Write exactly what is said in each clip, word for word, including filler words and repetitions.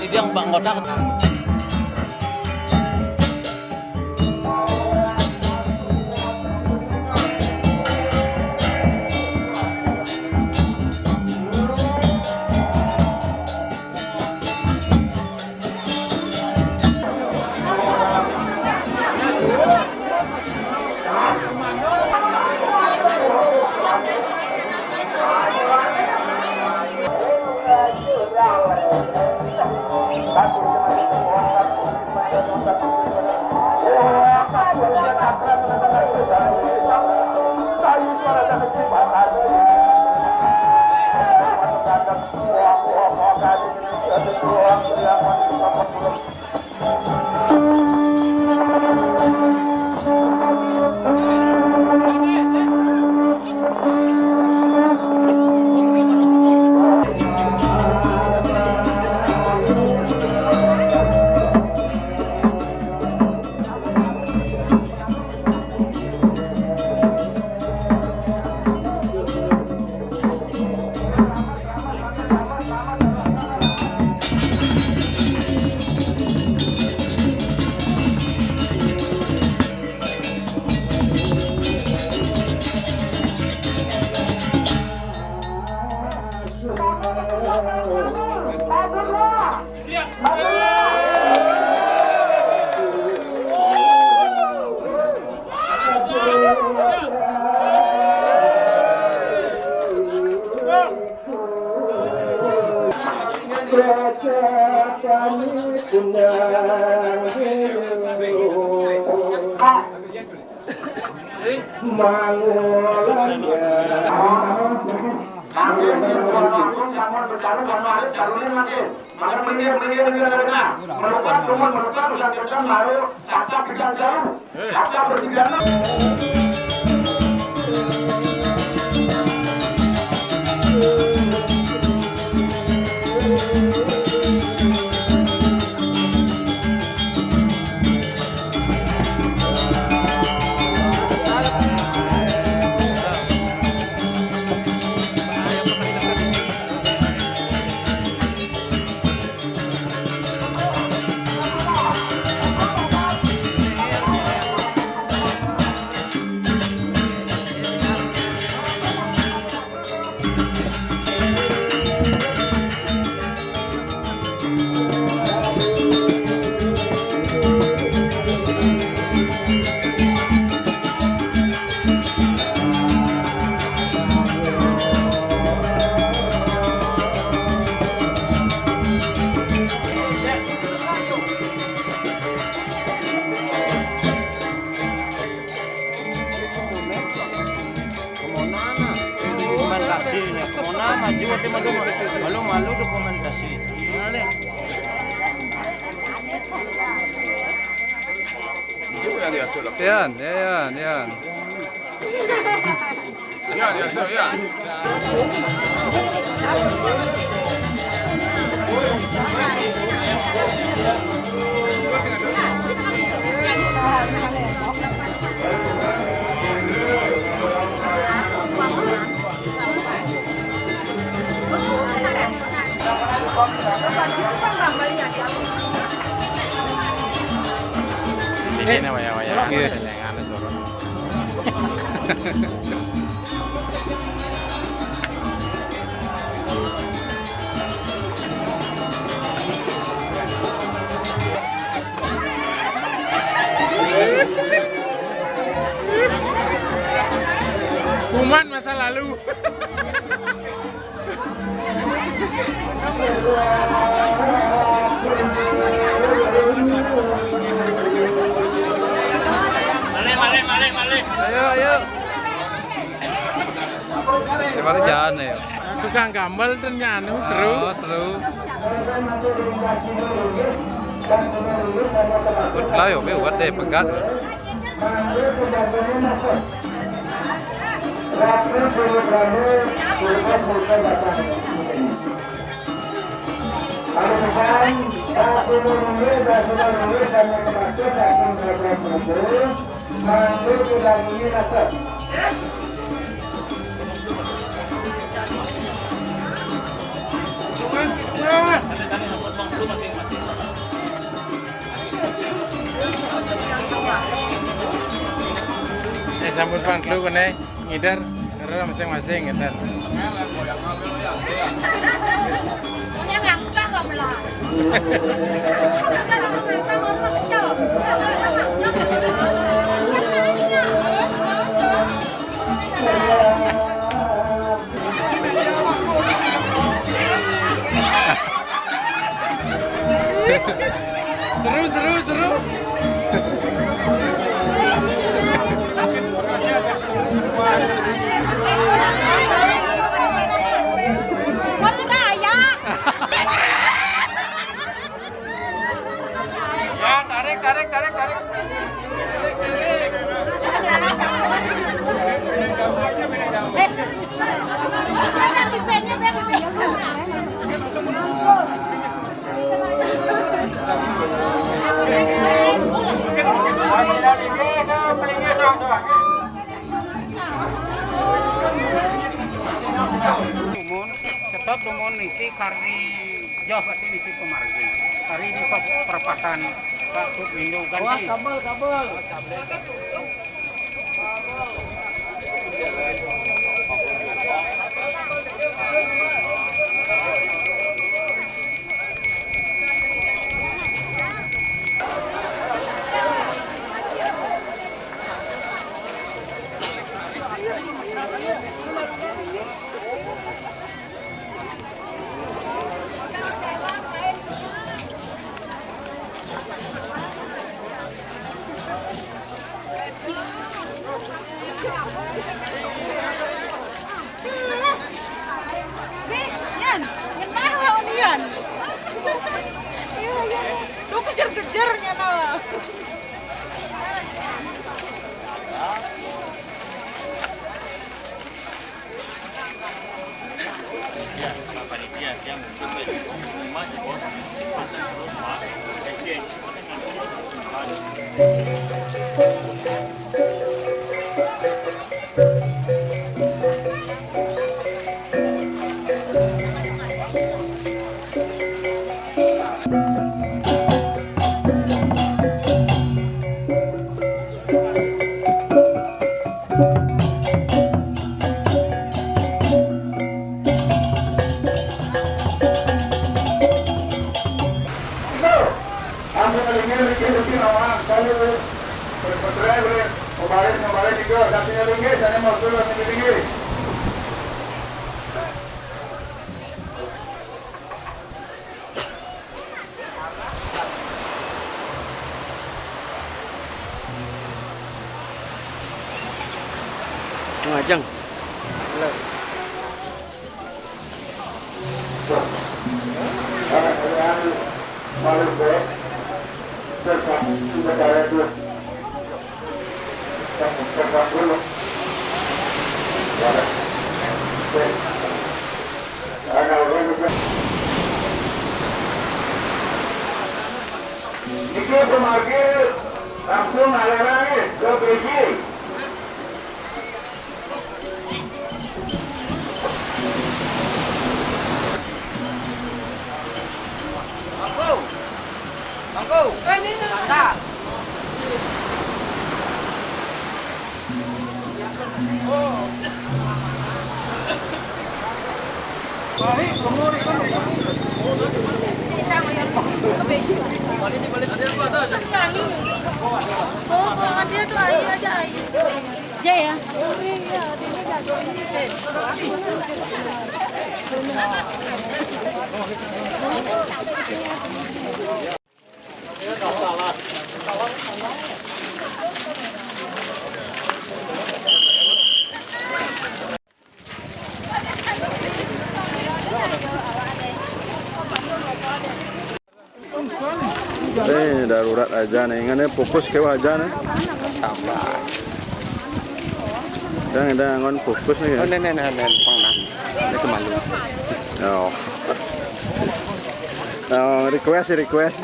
Dia bak ngotak. Dokumentasi, dokumentasi. Yan, yan, yan, yan. Yan, yan, so, yan. Di sini waya-waya. Iya. Yang anu suruh. Kuman masa lalu. Ayo, ayo. Gimana jalan ya? Tukang gambal ternyata seru. Oh, seru. Ikut lah, yuk, yuk, buat deh, pegat. Sampun pang telu kene ngider, ngider masing-masing ngeten. Punya ngangsak kok, Bela? Seru, seru, seru. Ya, tarik, tarik, tarik, tarik. Dumun, tetep dumun niki kari joh berarti niki pemargi. Kari di pe-, perempatan Pak Sud Windu ganti. Wah, kabel, kabel. Yan, ngenah lawan Yan. Iya, iya. Lu kejar-kejar nyana. Ngajeng. Niki pemarkir langsung aliran ke B J. Mangku. Mangku. Sandal. Oh, kalau dia tuh air aja, air. Aja ya. Eh, darurat aja nih, ngene fokus ke aja nih. Tambah. Jangan, jangan fokus nih ya. Oh, nih, nih, nih, nih, pang nah. Ini kemalu. Oh. Oh, request, request.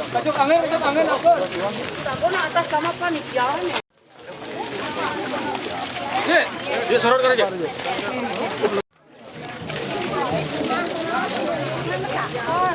Kajuk angin, kajuk angin, apa? Takut atas sama panitia nih. Yuk, yuk, sorot kan aja. Nggih.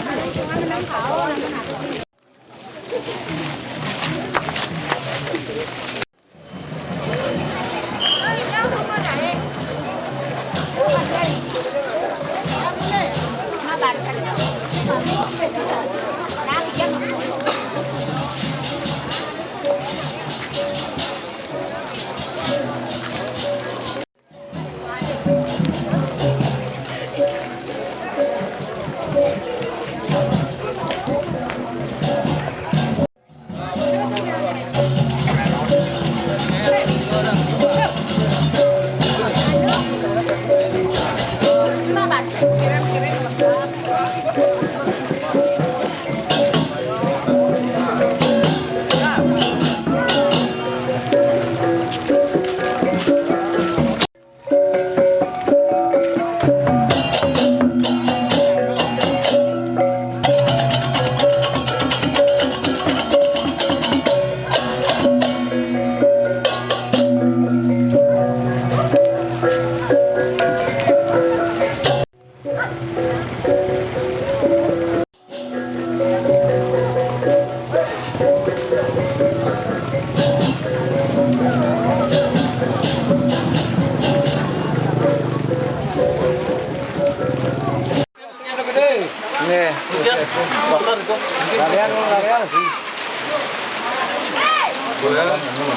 Larian, larian.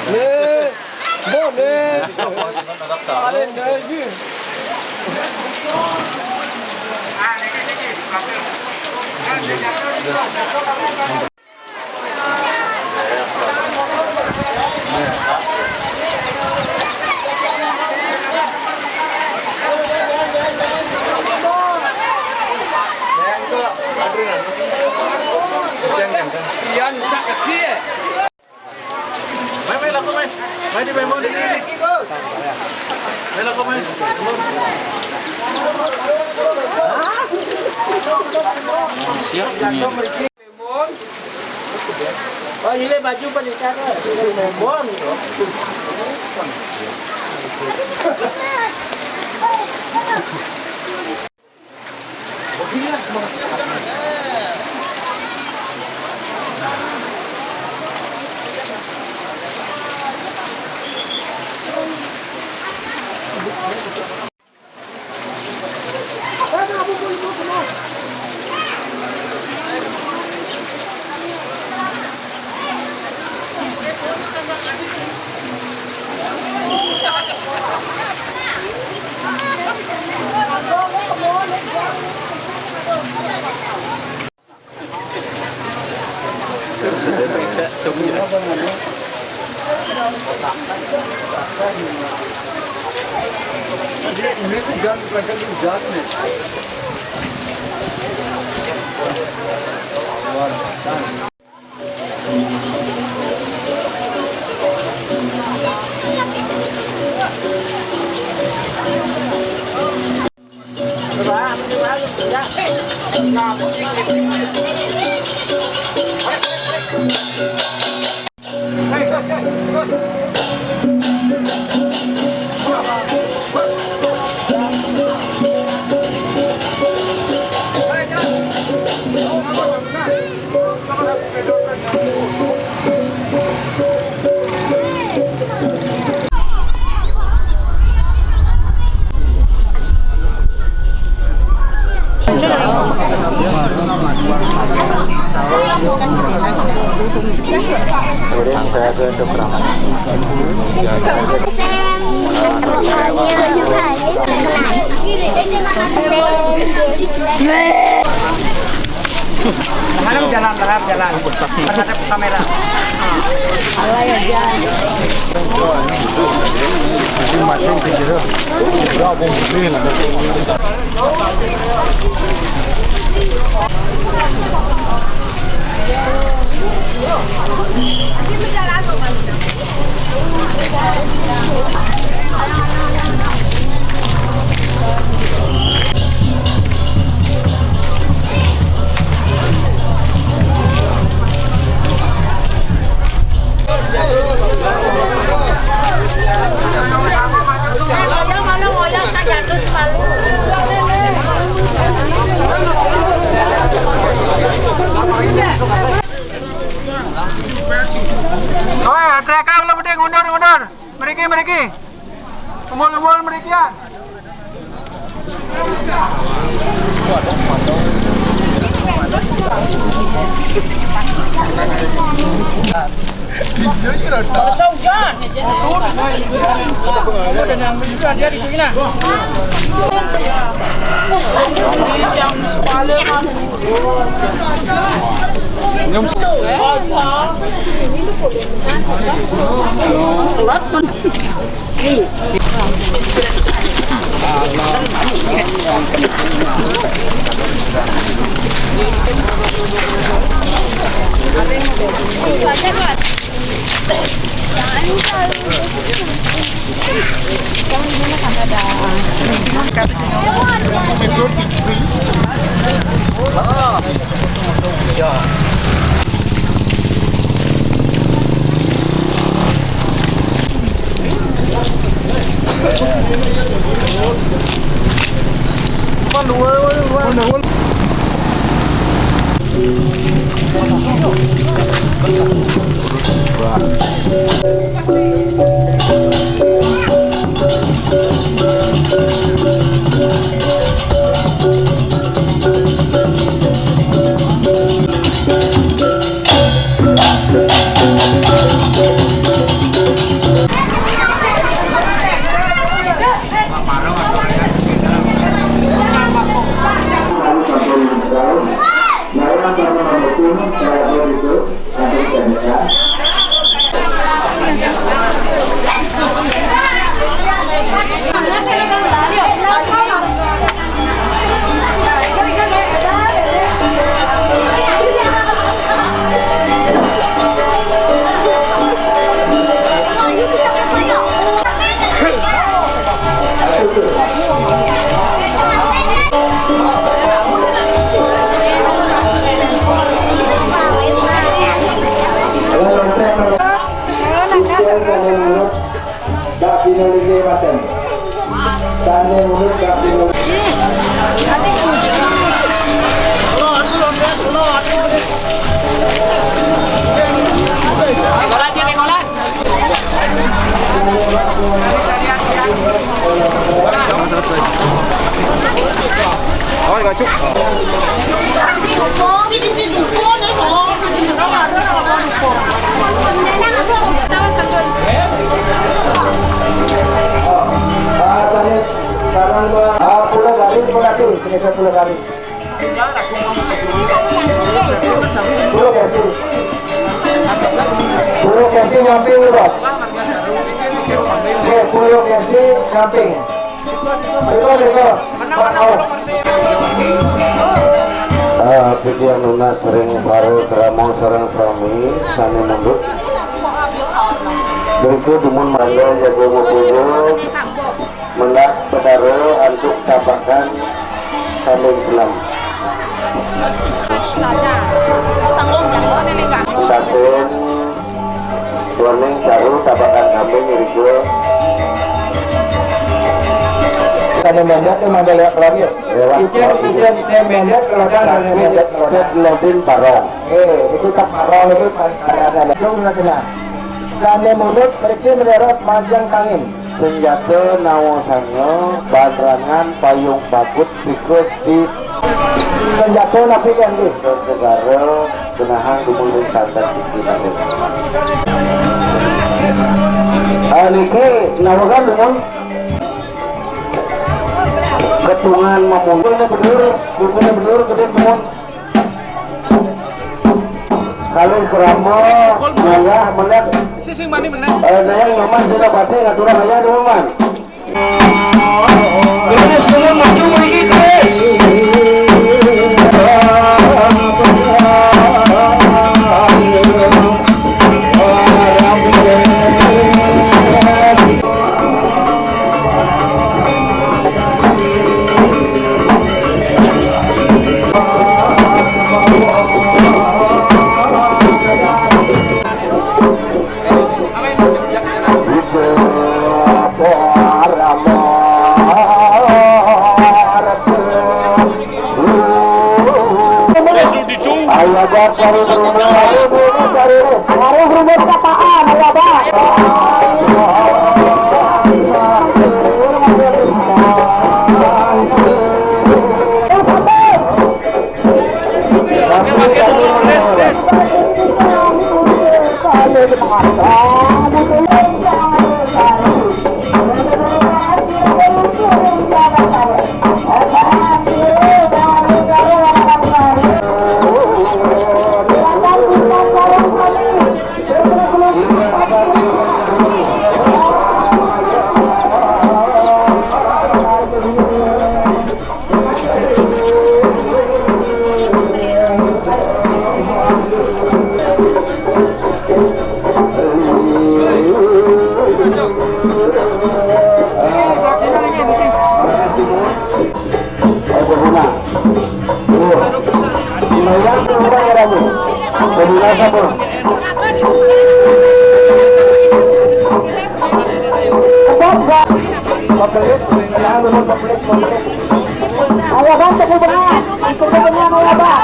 Nih, mbok nih. Larian dah iki. Iya, nyusak kecil. Mai, mai, lakukan, mai. Mai di, mai, mau di sini. Mai, lakukan, mai. Siap, ini. Oh, ini baju pernikahan. Memang. Terhadap jalan, terhadap jalan. Terhadap kamera. Oi, trekang lo, mending mundur, mundur. Mriki, mriki. Umbul-umbul mriki ya. Dak dino lingge paten. Sane mulut dak dino. Oh, ngajuk. Ah, tadi sekarang gua, ah, pulau Gadung, pulau Gadung, sini saya pulau Gadung. Pulau Gadung. Pulau Gadung nyamping, Bos. Oke, pulau Gadung nyamping. Betul, betul. Pak, oh. Ah, titiang nunas ring para krama sareng sami sane mundut. Berikut dumun mangga jaga mapuja mendak Betara antuk tabakan kambing selam. Tasen Warning baru tabakan kambing irika. Sane mendet mangga lewat keluar ya. Lewat. Ijen, ijen, ijen mendet keluar, sane mendet keluar. Lodin parong. Eh, itu tak parong itu kan ada. Dong, kena. Sane mundut mriki melera majeng kangin. Senjata nawasanga, banrangan, payung, pagut, tikus, di senjata napi kan, nggih? Segara genahang dumun ring santen siki nawi. Ah, niki nawakan dumun. Ketungan mamuntul ne bedur, bubune bedur, gede dumun. Kalih krama, munggah, meneh. Sing mani meneh. Eh, daya nyoman senapati ngaturang ayah dulu, man. Terus dulu maju mriki, terus. Ayo Ajar cari rumah. Cari rumah kataan, ya, Bang. Ayo, Bang, tepuk tangan. Tepuk tangan, ayo, Bang.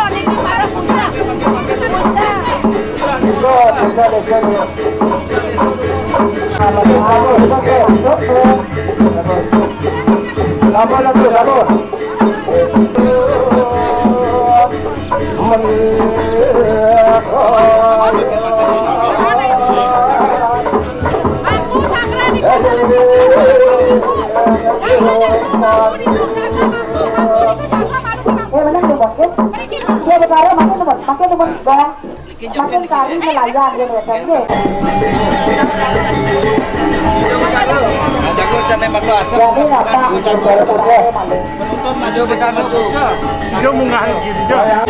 Eh, benar tuh, Bos, ya? Dia berkarya makin, makin, makin, makin, makin kali nelayan, gitu, ya, kan, ya? Jago can nembak tuh asap. Jadi, apa? Penonton maju, bukan maju. Dia mau ngalih gini, dia.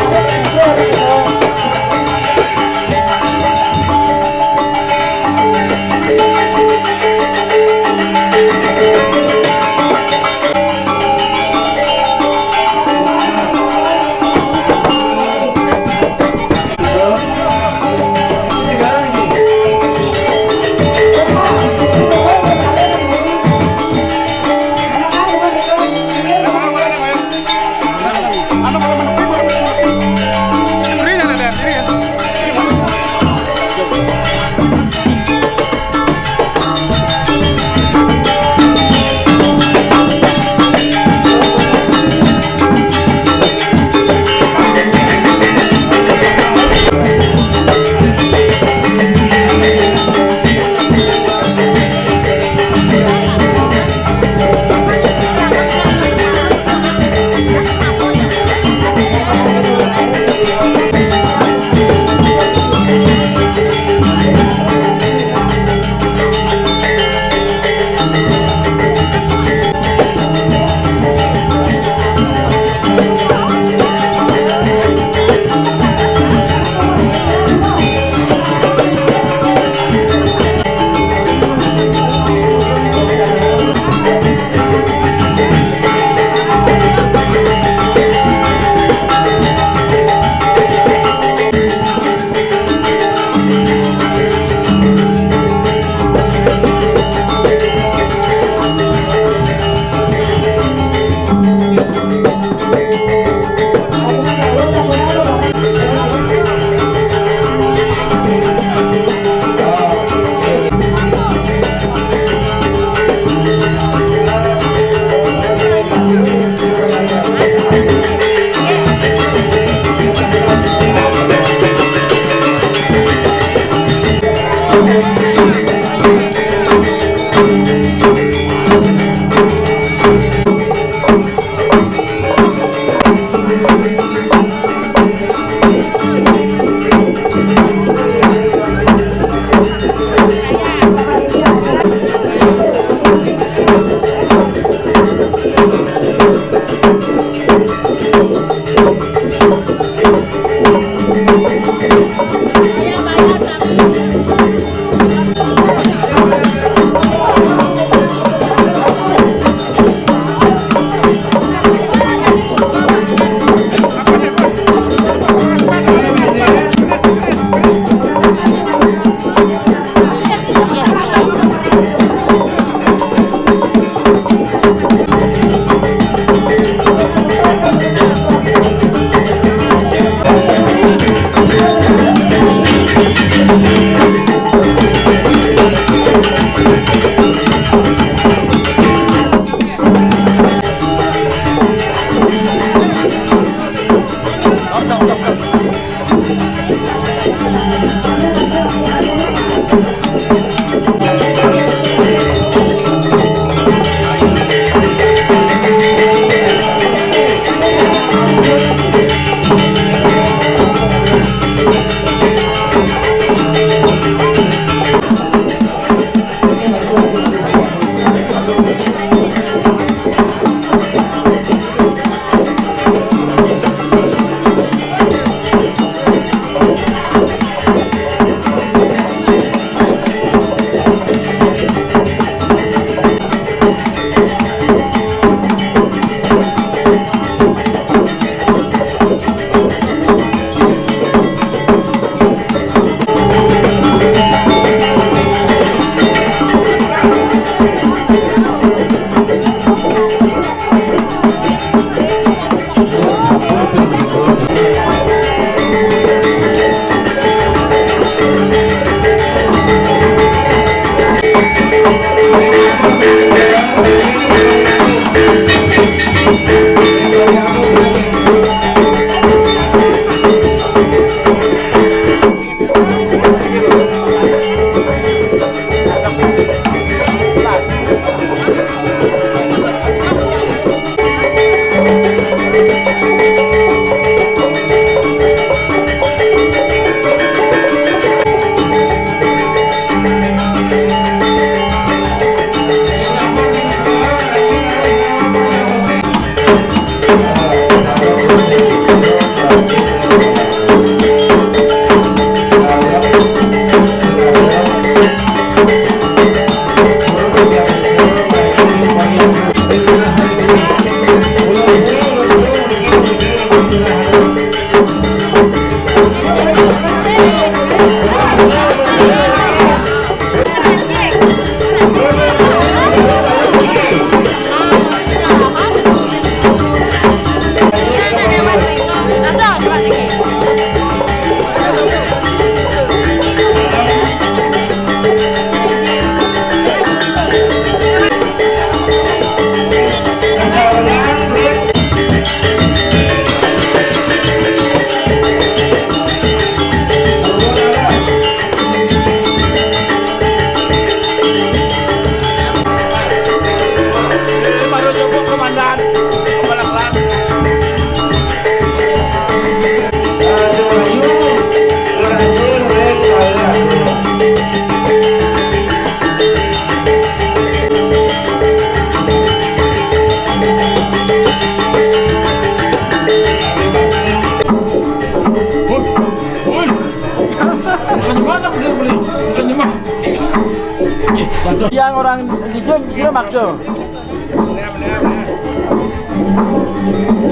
Yang orang di Jun, sira makdo.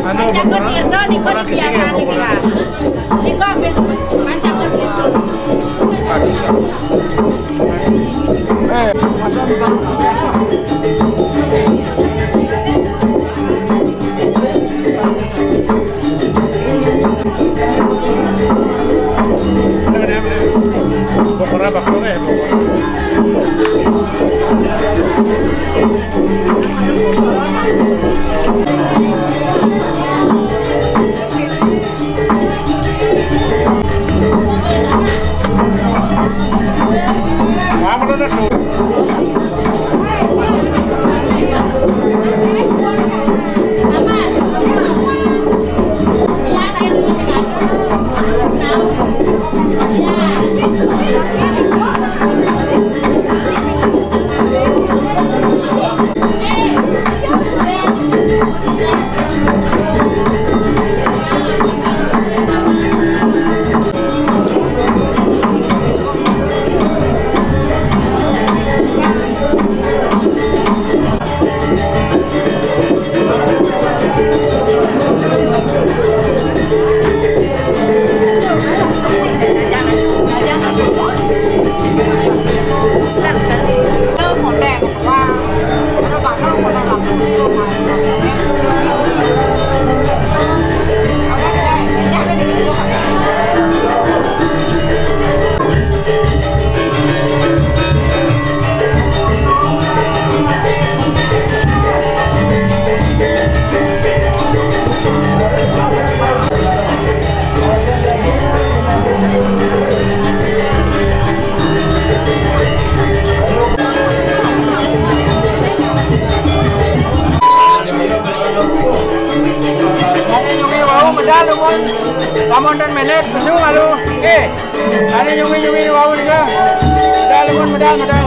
Anu, Macam kodir to, niko orang di biasa, niki, Pak. Niko ben macam kodir to. Eh, Ane nyungi wau medal umon, samonten menet, pesu malu. Eh, ane nyungi-nyungi wau nika. Medal umon, medal, medal.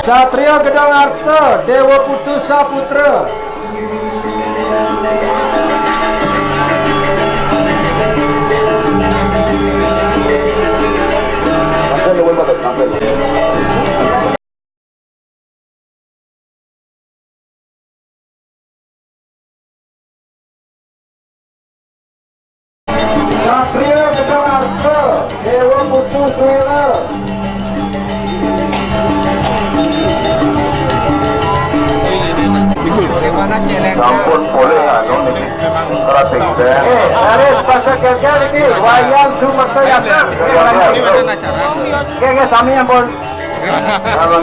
Satria Gedong Arta, Dewa Putu Saputra. Satria Gedong Arta, Dewa Putu Swela. Bagaimana celeng? Sampun boleh anu niki. Ora deng. Eh, harus pasang ganjar iki, wayang Sumerta Yasa. Ini mana acara? Oke, oke, sami ampun. Kalau